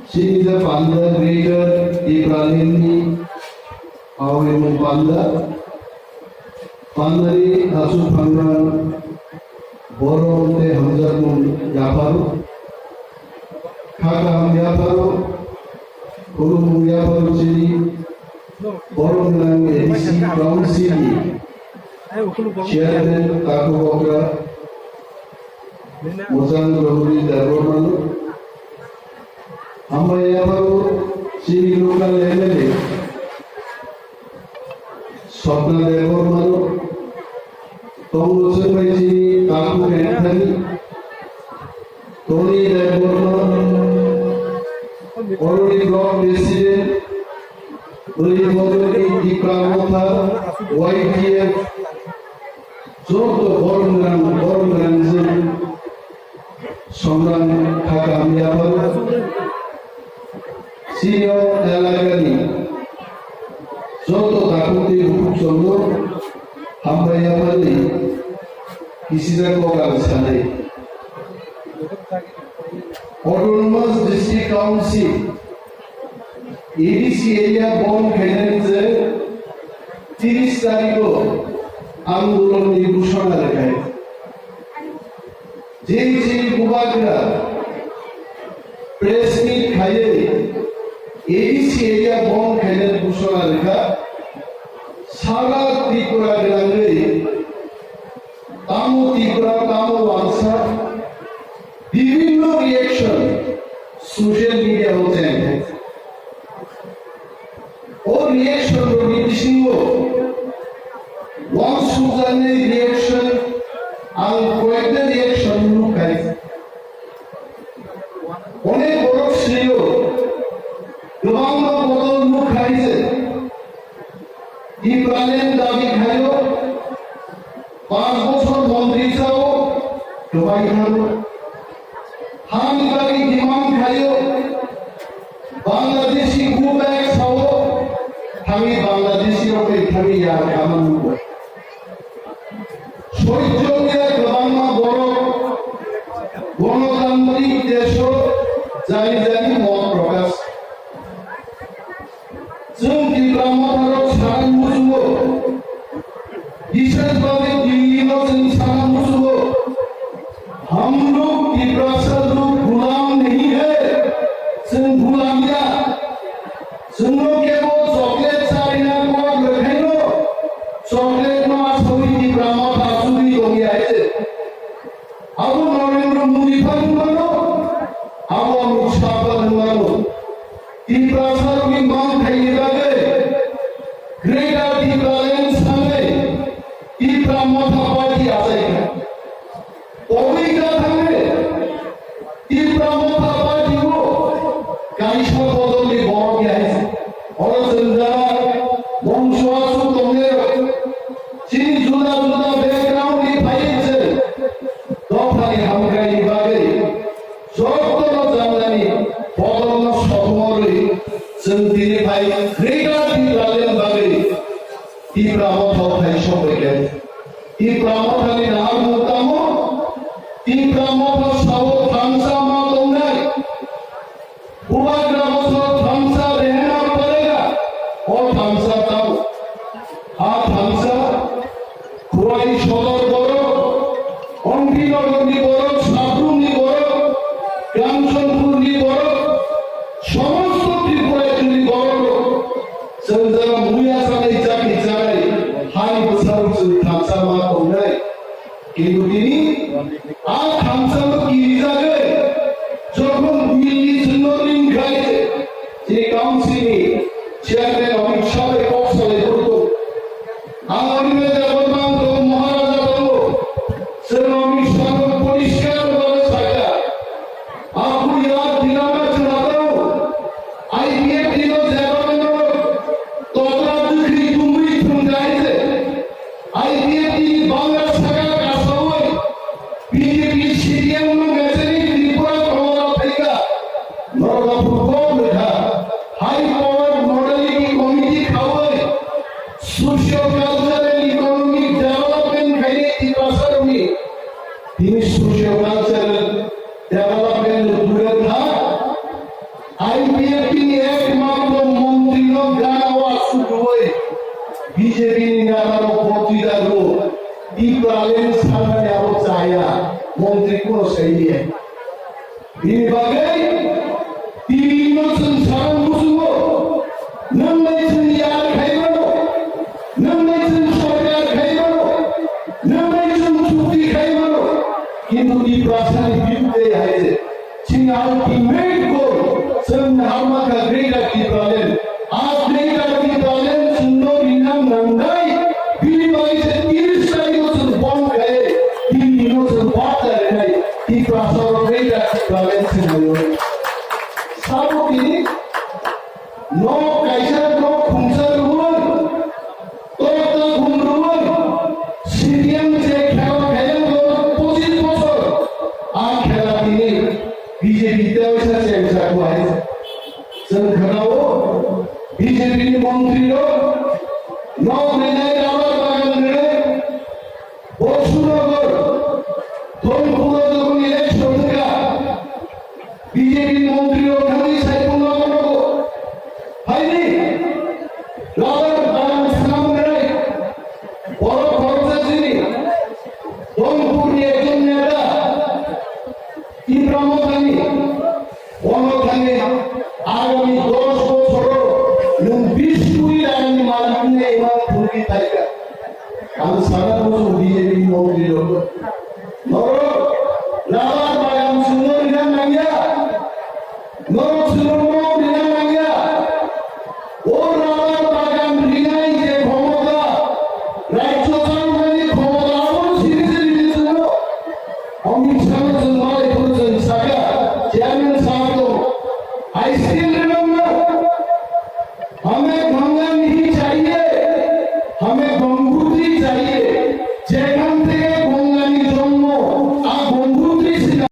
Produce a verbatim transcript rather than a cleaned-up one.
Chini je panda Greater Tipraland ni awi mung panda, panda ni asuk phangrang borom te hamjak mung yapharo, kha kaham yapharo, khulum mung yapharo chini borom nang A D C Council ni Chairman Taku Bokra, Mojang Rohuri Debbarmano, hambai yapharo chini local M L A Swapna Debbarmano, tongo chwngbai chini Taku Anthony, Tony Debbarma, Oroni Block President, Bwrwi Bodolni Tipra Motha, Y T F, joto borom gwnang, borom gwnang jwng songrang kha kaham yapharo. Chini o elakani joto dakhuk tei bukhuk chwngno hambai yapharwi kisijak kok ang sanai. Autonomous District Council, A D C area bond khainani je tiris tarikh o andolon ni ghoshona rwkha. J J Bubagra press meet khaiwi A D C area bond khainani ghoshona rwkha. Sara Tripura gwnangwi tamo Tripura, tamo Wangsa, bibhinno reaction social media o cheng. O reaction rokni bisingo uansukjaknai reaction ang koyekta reaction nukhai. Onek borok sio kwbangma bodol nukhai je Tipraland dabi khaio, panch bochor montri chao, kwbai thangno. Hani bagwi demand khaio, Bangladeshi go back sao, thangwi Bangladeshi rok bai thangwi ya kaman nugo. Soichong ya kwbangma borok Gonotantrik desho jani jani mot prokash. Chwng Tipra Motharok sana muchungo, bishesh bhabe Delhi no chwng sana muchungo, "Hum log Tiprasa log ghulam nahi hai, chwng ghulam ya." Chwngno kebo chocolate charina kok rwkhaino, chocolate no asawi Tipra Motha chugwi tongya hai se. Abo Narendra Modi phan mano, abo Amit Shah phan mano. Tiprasa rokni mangthaini bagwi Greater Tipraland sanai Tipra Motha Party achaikha. Tobwi ka thangwi Tipra Motha Party o kaisa bodolni borok ya hai. Oro chwng jara mungsa aswk tongnai rok. Chini juda juda background ni phaiwi se dophani hamkraini bagwi jotono janani bodolno sokomorwi chwng tini phai Greater Tipraland bagwi Tipra Motha phai sokbaikha. Tipra Mothani naharmung tamo? Tipra Motha sao thansa ma tongnai. Bubagra boso thansa rehna parega. O thansa tamo? A thansa Khowai sodor borok, Ompi Nogorni borok, Sabrumni borok, Kanchanpurni borok, somosto Tripura rajyoni borok rok, chwng jara muya sanai, chakri chanai, hani bwsarok chwng thansa ma tongnai. Kintu tini a thansa no kirijagwi jokhon Delhi chwngno ringkhai, je council ni chairman Amit Shah bai kok salai phuru tongo. Ang Amit Shah bai tongo, Maharaja tongo. Chwng Amit Shah no poriskar bhabe sakha. Aphuru ya dinama chwla tongo. I P F T no jeba no tokra dui Dure thak, I P F T ni ekmatro montri no gana o asuk rwui B J P ni neta rok botwi da rwo, Tipraland sanani abo chaya, montri kuno sai liya. Bini bagwi tini no chwng saran muchungo, nwng bai chwng yar khai mano, nwng bai chwng sorkar khai mano, nwng bai chwng chukti khai mano, kintu Tiprasani biruddhe hai je. Chini ultimate goal, chwng hamkha Greater Tipraland. A Greater Tipraland chwngno rina nangnai, bini bagwi se tiris tarikho chwng bon khai, tini no chwng bata rinai, Tiprasa rok Greater Tipraland se naio. Sabo tini nok kaisa nok khungsa rwui, Tokta khum rwui, C P M je khela khaiyang bo pochis bochor, a khela tini B J P teisa chengsa kuai. Chwng khwnao B J P ni montri rok nok rinai rubber bagan rinai, Bokshunagar, Thongpuro jokon election wngkha, B J P montri rok thangwi Saipung no nogo. Haini, rubber bagan swnam wngnai, borok khoroksa chini, Thongpurni ekjon neta, Tipra Mothani, bono thangwi agami dos bochoro nwng bis kuri rangni malik wngnai ima phunugwi phaikha. Ang sana muchung B J P montri rok. Norok rubber bagan chwngno rina nangya. Norok chwngno nok rina nangya. O rubber bagan rinai je khomota, rajyo changmani khomota abo siri siri rini chwngno. Amit Shah no chwng malai phuru chwng saka, chairman sahab to, I still remember. हमें गंगा नहीं चाहिए, हमें